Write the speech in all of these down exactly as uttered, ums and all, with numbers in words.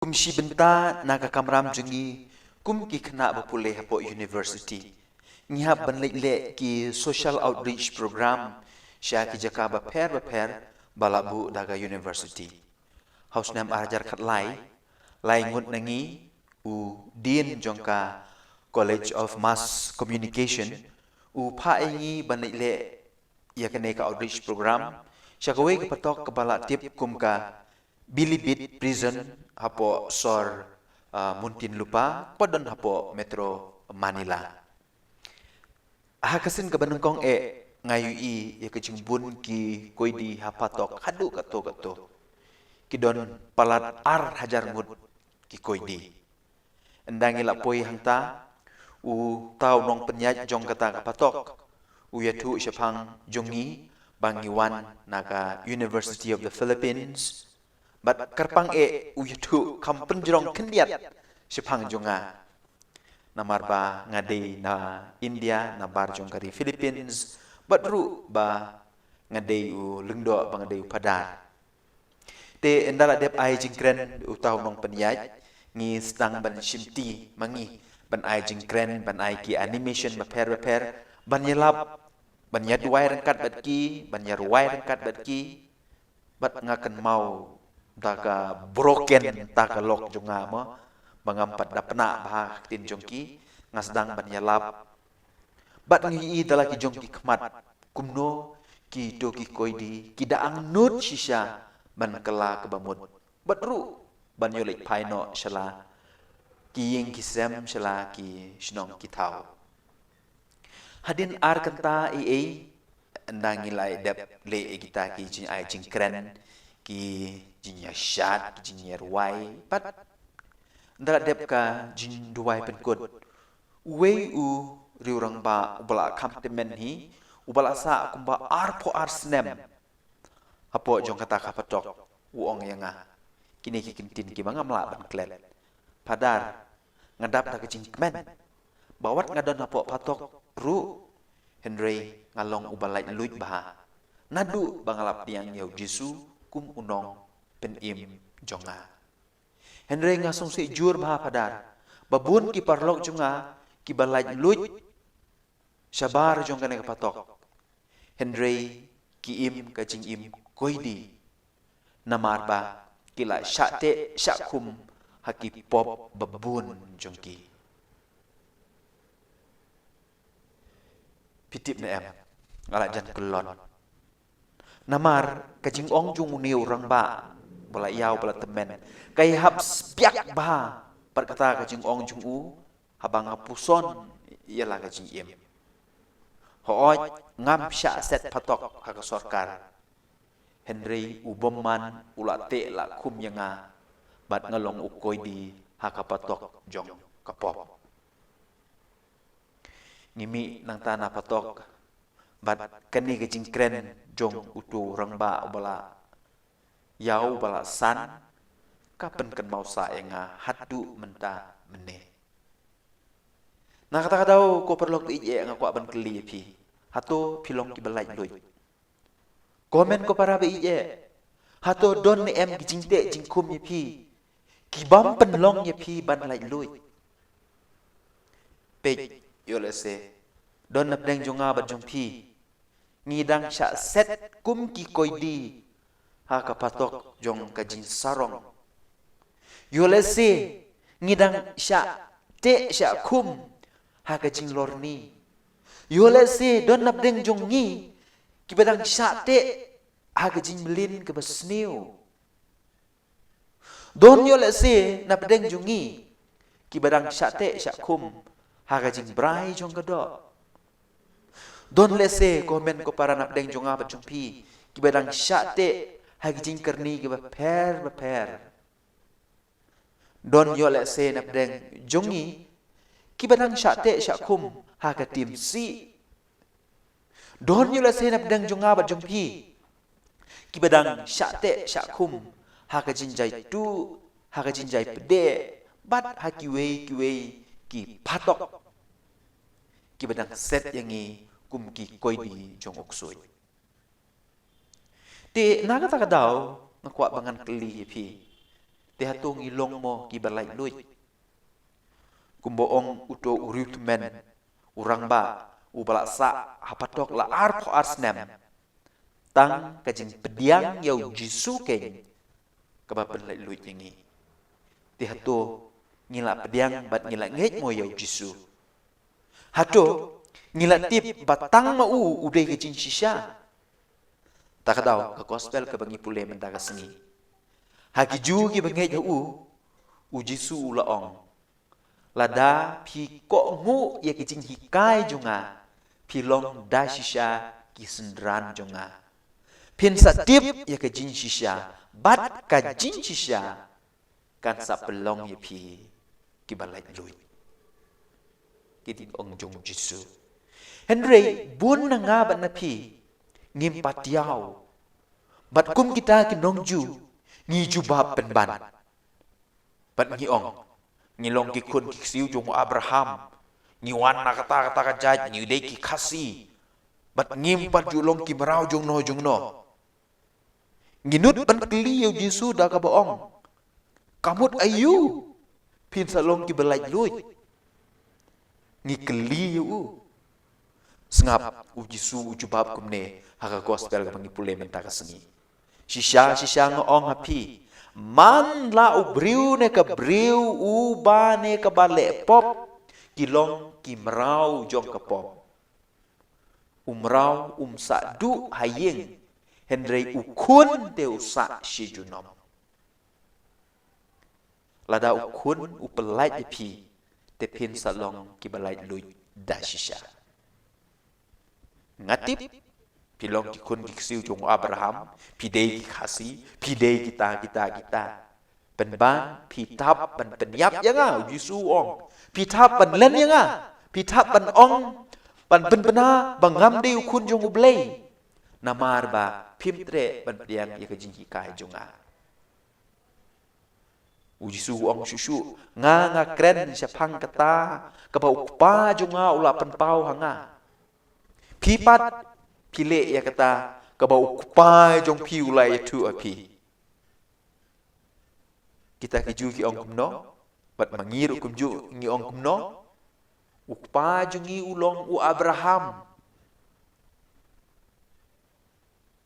Kum shi bynta na ka kamram jong ngi kum ki khynnah ba pule hapoh university, ngi hap ban leit leh ki social outreach program sha ki jaka bapher bapher ba la buh da ka university. Ha u snem ar hajar khatlai, lai ngut na ngi, u Dean jong ka College of Mass Communication u phah ïa ngi ban leit leh ïa kane ka outreach program sha kawei ka patok kaba la tip kum ka Bilibid Prison hapoh sor, ah, Muntinlupa, kaba don hapoh Metro Manila. Ha ka sien kaba nyngkong eh nga ïohi ïa ka jingbun ki koidi ha patok haduh katto katto. Ki don palat ar hajar ngut ki koidi. Ynda ngi la poi hangta, uta u nongpynïaid jong kata ka patok u ïathuh shaphang jong ngi ba ngi wan na ka University of the Philippines. Bad kyrpang eh u ïathuh kham pynjrong khyndiat shaphang jong nga. Namar ba nga dei na India, na bar jong ka ri Philippines, bad ruh ba nga dei u lyngdoh, ba nga dei u phadar. Te ynda la dep ai jingkren uta u nongpynïaid, ngi sdang ban shimti ma ngi, ban ai jingkren, ban ai ki animation bapher bapher, ban ïalap, ban ïaduwai ryngkat bad ki, ban ïarwai ryngkat bad ki. Bad nga kynmaw da ka broken, da ka lok jong nga mo, ba ngam pat da pynah bha ha ka ktien jong ki, nga sdang ban ïalap. Bad ngi ïohi da la ki jong ki khmat kumno kito ki koidi ki da angnud shisha ban kylla kaba mut, bad ruh ban ïoh leit phai noh sha la ki ïing ki sem, sha la ki shnong ki thaw. Hadien ar kynta ei ei, ynda ngi la dep leh ïa kita ki jingai jingkren, ki jingïashad, ki jingïarwai, bad ynda la dep ka jingduwai pynkut, uwei u riewrangbah uba la kham tymmen hi, uba la sah kumba arphew ar snem hapoh jong kata ka patok, u ong ïa nga kine ki kyntien kiba ngam lah ban klet: Phadar, nga dap da ka jingkmen ba wat nga don hapoh patok ruh, hynrei nga long uba laitluid bha naduh ba nga la pdiang ïa u Jisu kum u Nongpynim jong nga. Hynrei nga sngewsih jur bha, Phadar, ba bun ki paralok jong nga kiba laitluid shabar jong kane ka patok, hynrei ki im ka jingim koidi, namar ba ki la shah teh shah khum ha ki pop babun jong ki. Phi tip ne em, nga la jan kyllon. Namar ka jingong jong une u rangbah ba la ïaw ba la tymmen ka ïahap spiak bha bad kata ka jingong jong u haba nga puson ïa la ka jingim. Hooid, ngam shah set patok ha ka sorkar, hynrei u bymman u la teh la khum ïa nga bad nga long u koidi ha ka patok jong ka pop. Ngi mih nangta na patok bad kane ka jingkren jong uto u rangbah uba la ïaw uba la san ka pynkynmaw sah ïa nga haduh mynta mynne. Na kata ka daw ko paralok ba ïeit eh, nga kwah ban kylli ïa phi, hato phi long kiba laitluid? Ko hynmen ko para ba ïeit eh, hato don ne em ki jingteh jingkhum ïa phi ki bym pynlong ïa phi ban laitluid? Peit, ïoh lehse don na pdeng jong nga bad jong phi ngi dang shah set kum ki koidi ha ka patok jong ka jingsarong. Ïoh lehse ngi dang shah teh shah khum ha ka jinglorni. Ïoh lehse don na pdeng jong ngi kiba dang shah teh ha ka jingmlien kaba sniew. Don ïoh lehse na pdeng jong ngi kiba dang shah teh shah khum ha ka jingbrai jong ka doh. Don lehse ko hynmen ko para na pdeng jong nga bad jong phi kiba dang shah teh ha ki jingkyrni kiba pher bapher. Don ïoh lehse na pdeng jong ngi kiba dang shah teh shah khum ha ka timsih. Don ïoh lehse na pdeng jong nga bad jong phi kiba dang shah teh shah khum ha ka jingjai tuh, ha ka jingjai pdeh, bad ha kiwei kiwei ki patok kiba dang set ïa ngi kum ki koidi jong u ksuid. Te na kata ka daw nga kwah ba ngan kylli ïa phi, Te hato ngi long mo kiba laitluid? Kumba ong uto u riewtymmen, u rangbah uba la sah ha patok la arphew ar snem. Tang ka jingpdiang ïa u Jisu keiñ kaba pynlaitluid ïa ngi. Te hato ngi la pdiang bad ngi la ngeit mo ïa u Jisu? Hato ngi la tip ba tang ma u u dei ka jingshisha? Ta ka daw ka gospel kaba ngi pule mynta ka sngi. Ha ki Jiw kiba ngeit ha u, u Jisu u la ong, lada phi kohnguh ïa ki jinghikai jong nga, phi long da shisha ki synran jong nga. Phin sa tip ïa ka jingshisha, bad ka jingshisha kan sa pynlong ïa phi kiba laitluid. Ki jingong jong u Jisu. Hynrei bun na nga bad na phi ngim pat ïaw. Bad kum kita ki nong Jiw ngi jubab pynban. Bad ngi ong, ngi long ki khun ki ksiew jong u Abraham. Ngi wan na kata kata ka jait, ngi dei ki Khasi. Bad ngim pat ju long ki mraw jong no jong no. Ngi nud ban kylli ïa u Jisu da kaba ong, ka mut aïu phin sa long kiba laitluid? Ngi kylli ïa u. Sngap, u Jisu u jubab kumne ha ka gospel kaba ngi pule mynta ka sngi. Shisha shisha nga ong ha phi, man la u briew ne ka briew uba ne kaba leh pop, ki long ki mraw jong ka pop. U mraw um sah duh ha ïing, hynrei u khun te u sah shi junom. Lada u khun u pynlait ïa phi, te phin sa long kiba laitluid da shisha. Nga tip phi long ki khun ki ksiew jong u Abraham, phi dei ki Khasi, phi dei kita kita kita. Pynban phi thap ban pynïap ïa nga, u Jisu u ong. Phi thap ban len ïa nga, phi thap ban ong, ban pynbna ba ngam dei u khun jong U Blei. Namar ba phim treh ban pdiang ïa ka jinghikai jong nga. U Jisu u ong shuh shuh, nga nga kren shaphang kata kaba u Kpa jong nga u la pynpaw ha nga. Phi pat phi leh ïa kata kaba u kpa jong phi u la ïathuh ha phi. Kita ki Jiw ki ong kumno, bad ma ngi ruh kumjuh ngi ong kumno. U kpa jong ngi u long u Abraham.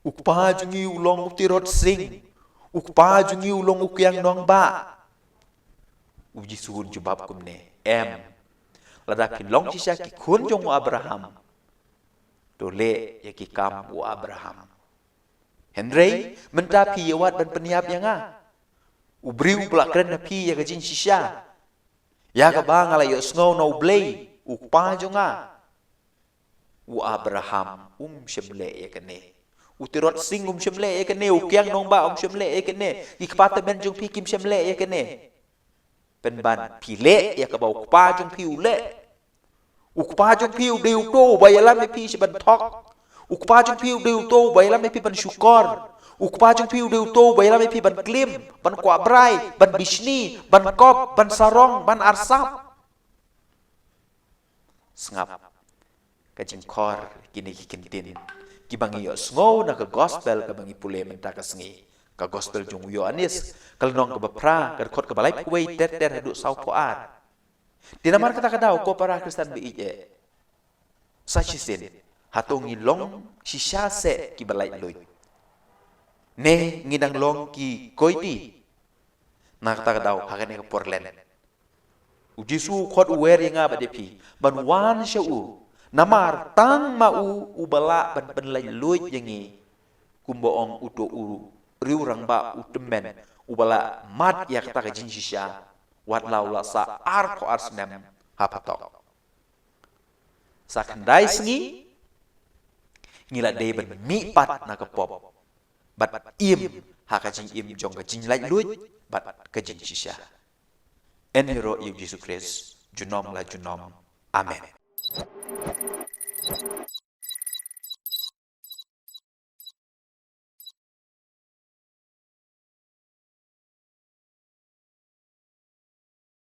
U kpa jong ngi u long u Tirot Sing. U kpa jong ngi u long u Kiang Nangbah. U Jisu un jubab kumne, em. Lada phi long shisha ki khun jong u Abraham, to leh ïa ki kam u Abraham. Hynrei mynta phi ïa wad ban pynïap ïa nga, u briew ba la kren ha phi ïa ka jingshisha, ïa kaba nga la ïohsngew na U Blei, u Kpa jong nga. U Abraham um shym leh ïa kane. U Tirot Sing um shym leh ïa kane, u Kiang Nangbah um shym leh ïa kane, ki kpa tymmen jong phi kim shym leh ïa kane. Pynban phi leh ïa kaba u kpa jong phi u leh. U kpa jong phi u dei uto uba ïalam ïa phi sha ban thok. U kpa jong phi u dei uto uba ïalam ïa phi ban shukor. U kpa jong phi u dei uto uba ïalam ïa phi ban klim, ban kwah brai, ban bishni, ban kop, ban sarong, ban arsap. Sngap. Ka jingkhor kine ki ktien kiba ngi ïohsngew na ka gospel kaba ngi pule mynta ka sngi. Ka gospel jong u Ïoannis, ka lynnong kaba phra, ka dkhot kaba laiphew wei ter ter haduh sawphew ar. Te namar kata ka daw ko para Khristan ba ïeit eh, sa shisien, hato ngi long shisha seh kiba laitluid? Ne ngi dang long ki koiti? Na kata ka daw ha kane ka por lehse u Jisu u khot u wer ïa nga bad ïa phi ban wan sha u, namar tang ma u uba lah ban pynlaitluid ïa ngi. Kumba ong uto u riewrangbah u tymmen uba la mad ïa kata ka jingshisha, wat la u la sah arphew ar snem ha patok. Sa khyndai sngi ngi la dei ban mihpat na ka pop bad im ha ka jingim jong ka jinglaitluid bad ka jingshisha. Yn ïaroh ïa u Jisu Khrist junom la junom. Amen.